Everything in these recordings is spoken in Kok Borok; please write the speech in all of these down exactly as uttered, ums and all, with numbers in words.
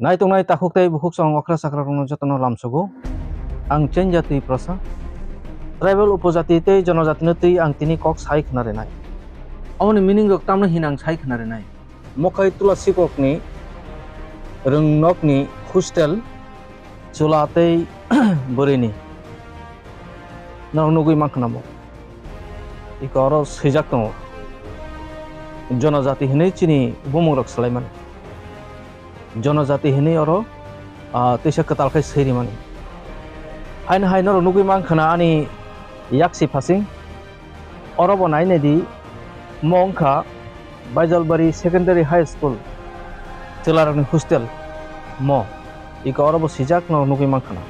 Naitongnai takhuk tei bukhuk song okra chakra rokno jotono lamsogo. Ang Chenja twi prosa. Tribal upojati tei jonojati no twi ang tini kok sai khna rinai. Omoni meaning rok tamno hin ang sai khna rinai. Mokhai tula sikok ni rwngnok ni hostel chwla tei bwrwi ni norok nugwi mankha namo. Iko oro swijak tongo. Jonojati hinwi chini bumung rok swlaimani. Jonojati hinwi oro, ah, twisa kwtal khai swi rimani. Haino hai norok nugwi mankha na ani yaksi phasing. Oro bo nai nai di, mo wngkha Baijalbari Secondary High School, chwlarokni hostel mo. Iko oro bo swijak no nugwi mankha na.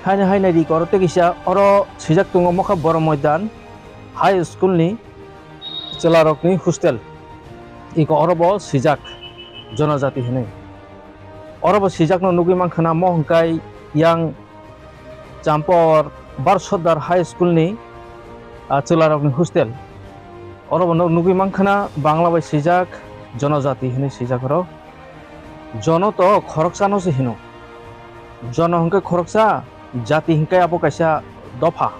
Haino hai nai di, iko oro tei kisa oro swijak tongo, mokha Boro Moidan High School ni chwlarokni hostel. Iko oro bo swijak jonojati hinwi. Oro bo swijak no nugwi mankha na, mo hwnkhai yang Champor Bar Sordar High School ni, ah, chwlarokni hostel. Oro bo nog-, nugwi mankha na Bangla bai swijak jonojati hinwi swijak oro. Jono to khoroksa no se hino. Jono hwnkhe khoroksa, jati hwnkhe abo kaisa dopha.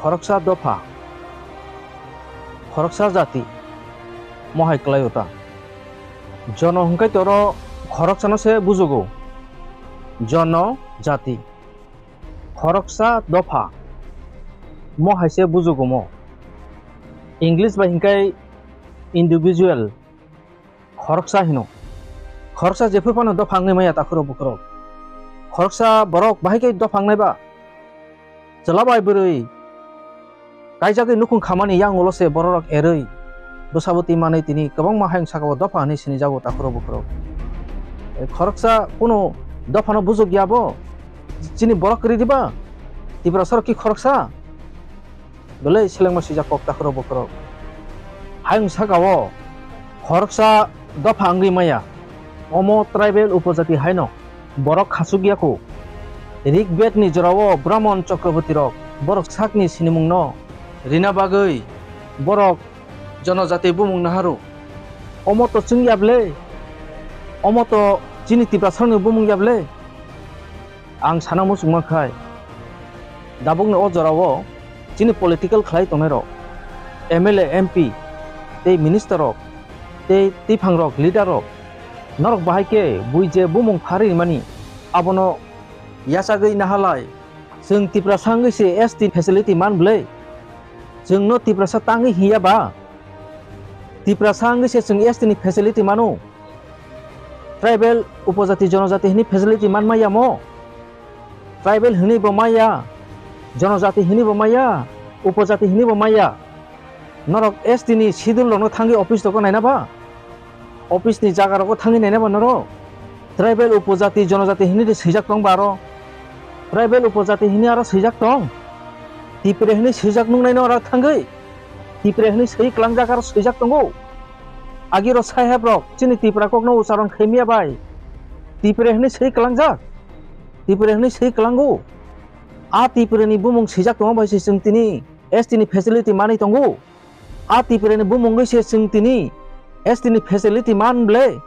Khoroksa dopha, khoroksa jati, mohai kwlai o ta. Jono hwnkhe toro khoroksano se bujugo. Jono jati, khoroksa dopha, mohai se bujugo mo. English bai hwnkhe individual. Khoroksa hino. Khoroksa jephru phano dopha wngwi maya takhurok bukhurok. Khoroksa borok bahai khe dopha wngnai ba? Chwla bai bwrwi kaijagwi nukhung khamani yang ulo se bororok erwi bwsabwtwi manwi tini kwbangma hayung sakao dopha hwnwi sinijago takhurok bukhurok. Khoroksa kunu dophano bujukya bo? Chini borok kwrwi diba? Tiprasarok ki khoroksa? Belai selengma swijak kok takhurok bukhurok. Hayung sakao khoroksa dopha wngwi maya. Omo tribal upojati haino borok khachuk ya kho. Rig Bed ni jorao Brahmon Chakraborti rok borok sakni sinimung no rina bagwi borok jonojati bumung naharu. Omo to chwng ya ble? Omo to chini Tiprasarokni bumung ya ble? Ang sana muchungma khai, dabukni o jorao chini political khlai tongnairok, M L A, M P, tei minister rok, tei twiphangrok, leader rok, norok bahai khe bui je bumung pharwi mani, abono yachagwi nahalai. Chwng Tiprasa wngwi se S T facility man bwlai? Chwngno Tiprasa tangwi hinya ba? Tiprasa wngwi se chwng S T ni facility mano? Tribal, upojati, jonojati hwnwi facility man maya mo? Tribal hwnwi bo maya, jonojati hwnwi bo maya, upojati hwnwi bo maya. Norok S T ni schedule rokno thangwi office rokno naina ba? Office ni jaga rogo thangwi naina ba norok? Tribal, upojati, jonojati hwnwi de swijak tong ba aro? Tribal, upojati hwnwi aro swijak tong? Tipre hwnwi swijak nuknaino aro thangwi? Tipre hwnwi swi klangjak aro swijak tongo? Agiro saheb rok chini Tipra kokno ucharon khaimya bai Tipre hwnwi swi klangjak? Tipre hwnwi swi klango? A Tipre ni bumung swijak tongo bai se chwng tini S T ni facility manwi tongo? A Tipre ni bumung wngwi se chwng tini S T ni facility man ble?